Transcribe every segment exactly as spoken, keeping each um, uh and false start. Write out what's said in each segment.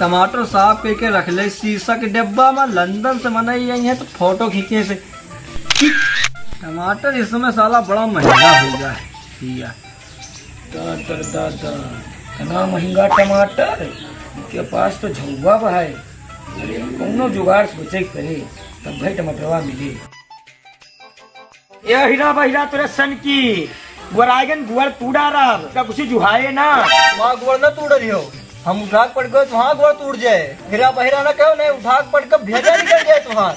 टमाटर साफ कइके रख ले शीशा के डिब्बा में, लंदन से मनई आई है तो फोटो खींचे से। टमाटर इस समय साला बड़ा महंगा होइ गया है भैया। दादा, दादा, इतना महंगा टमाटर, इनके पास तो झउआ बा है। अरे, कौनो जुगाड़ सोचे के पड़े, तब भाई टमाटरवा मिले। ए हीरा बहिरा तोरे सन की, गोराइगन गुअर तूड़ा रब, का कुछ जुहाए ना। वहाँ गुअर ना तूड़ रही हो, हम उठा के पटक तो वहाँ गुअर तूड़ जाए। हीरा बहिरा ना कहो, नहीं उठा के पटक भेजा निकल जाए तुम्हार।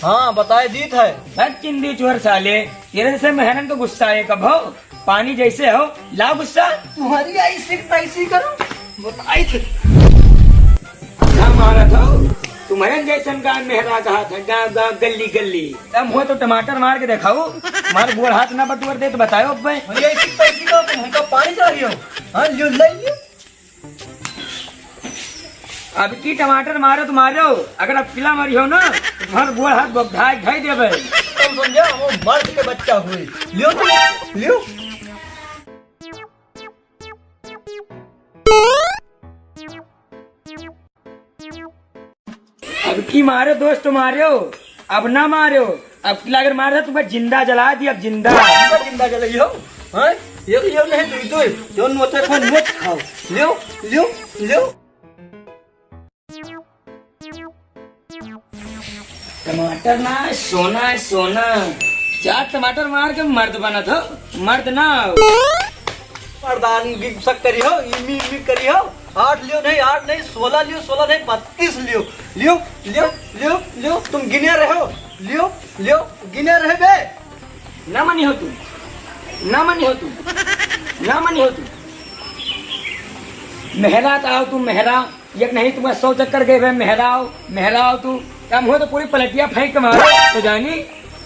हाँ, बताए दीत है। बस चिंदी चोर साले, तेरे से मेहरन को गुस्सा है कब हो? पानी जैसे हो, लाओ गुस्सा। तुम्हारी ऐसी तैसी करो, बताई थे। ना मारत हो, तुम्हारे जैसन गाँव मेहरा कहा था, गाँव गाँव गल्ली गल्ली। तम हो तो टमाटर मार के देखाओ, मार गोड़ हाथ ना बटुअर दे तो बताओ अब। भैया, ऐसी तैसी करो, तुम हमका पानी चाहिए हो। हाँ, लियो, ले लियो। अब की टमाटर मारो तो मारो, अगर अब किला मारी हो ना, तो तुम्हार गोड़ हाथ बगधाए घाई देबे। तुम समझा, वो मर्द के बच्चा हुए। लियो तुम, लियो। अब की मारो दोस्त, मारो, अब ना मारो। अब की अगर मारे तो तुमका जिंदा जला दी, अब जिंदा। तुमका जिंदा जलाइयो, हैं? ये तो ये नहीं, तू तो जो नोचे खो नोच खाओ। लियो, लियो, लियो। टमाटर ना, सोना है, सोना। चार टमाटर मार के मर्द बनत हो, मर्द ना हो। प्रधान की शक करी हो, इमी, इमी करी हो। आठ लियो नहीं, आठ नहीं, सोलह लियो, सोलह नहीं, बत्तीस लियो। लियो, लियो, लियो, लियो, तुम गिने रहो। लियो, लियो, गिने रहे बे। ना मानी हो तू, ना मानी हो तू, ना मानी हो तू। मेहरा तो आओ तू, मेहरा। एक नहीं तुम्हें सौ चक्कर गए बे, मेहराओ, मेहराओ तू। कम हो तो पूरी पलटिया फेंक के मारो, तो जानी।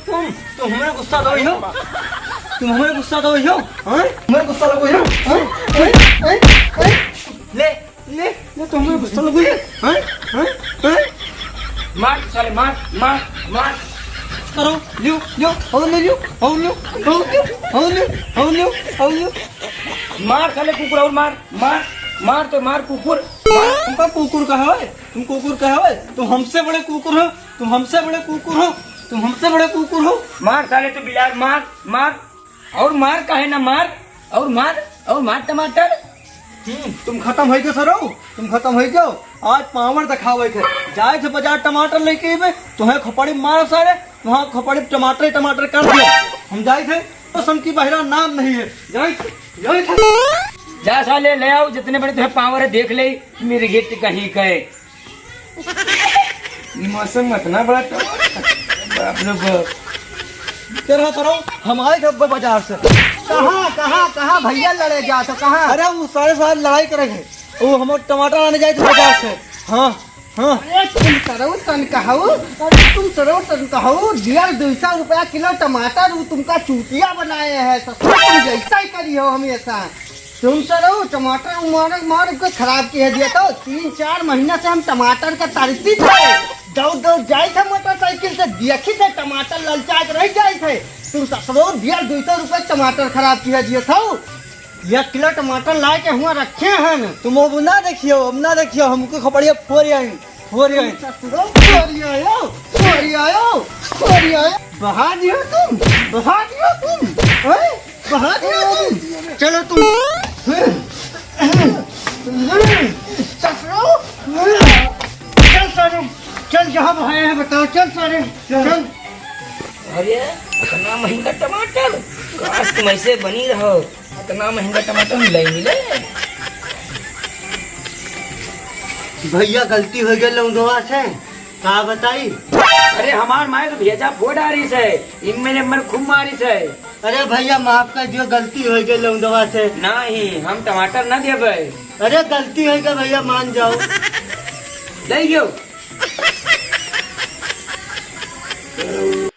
तुम, तुम हमें गुस्सा दो हो, तुम हमें गुस्सा दो हो, हाँ? हमें गुस्सा लगो हो, हाँ? हाँ? हाँ? हाँ? ले, ले, ले, तुम हमें गुस्सा लगो हो, हाँ? हाँ? हाँ? मार साले, मार, मार, मार। करो, लियो, लियो, और ले लियो, और लियो, और लियो, और लियो, और लियो, और लियो। मार साले कुकुर, और मार। मार, मार तो मार कुकुर, मार। तुमका कुकुर कहा है? तुम कुकुर कहा है? तुम हमसे बड़े कुकुर हो, तुम हमसे बड़े कुकुर हो, तुम हमसे बड़े कुकुर हो। मार साले तू बिलार, मार, मार। और मार काहे ना मार, और मार, और मार टमाटर। हम्म, तुम खतम होइ गयो सरो, तुम खतम होइ गयो। आज power देखावे के। जाए थे बाजार टमाटर लेके अइबे, तुम्हें खोपड़ी मार सारे, वहाँ खोपड़ी टमाटर, टमाटर कर दियो। हम जाए थे, कसम की बहिरा नाम नहीं है। जाए थे, जाए थे। जा साले, ले आओ, जितने बड़े तुम्हें power है, देख ले, मेरी गिट्ट कहीं के। ये मौसम में इतना बड़ा टमाटर, बाप रे बाप। तेरा सरो, हम आए थे बाजार से। कहाँ, कहाँ, कहाँ भैया लड़े जात हो, कहाँ? अरे, वो सारे साथ लड़ाई करे थे। वो हम टमाटर आने जाए थे बाजार से। हाँ, हाँ। अरे तुम सरऊ तन कहू, अरे तुम सरऊ तन कहू, डेढ़ दुई सौ रुपया किलो टमाटर, वो तुमका चूतिया बनाए हैं, ससुर तुम जैसा ही करी हो हमेशा। तुम सरऊ टमाटर मार मार के खराब किहे दिया तो, तीन चार महीना से हम टमाटर का तरसी थे, दौड़ दौड़ जाए थे मोटरसाइकिल से, देखी थे टमाटर ललचा के रह जाए थे, तुम ससुर डेढ़ दुई सौ रुपया टमाटर खराब किहे दिए थे। एक किलो टमाटर लाए के हुआ रखे हैं। तुम अब ना देखियो, अब ना देखियो, हमको खपड़िया फोर आई, फोर आई। ससुरो, फोर आयो, फोर आयो, फोर आयो। बहा दियो तुम, बहा दियो तुम, हैं? बहा दियो तुम। चलो तुम। ससुरो, चल सारे, चल जहाँ बहाए हैं बताओ, चल सारे, चल। अरे, इतना महंगा टमाटर, काश तुम ऐसे बनी रहो। इतना महंगा टमाटर नहीं मिले। भैया, गलती हो गई लौंडवा से, का बताई? अरे, हमार माई तो भेजा फोड़ आ रही से, इनमें ने मर खूब मारी से। अरे भैया, माफ कर दियो, गलती हो गई लौंडवा से। नहीं, हम टमाटर ना देबे। अरे, गलती हो गई भैया, मान जाओ। ले गयो।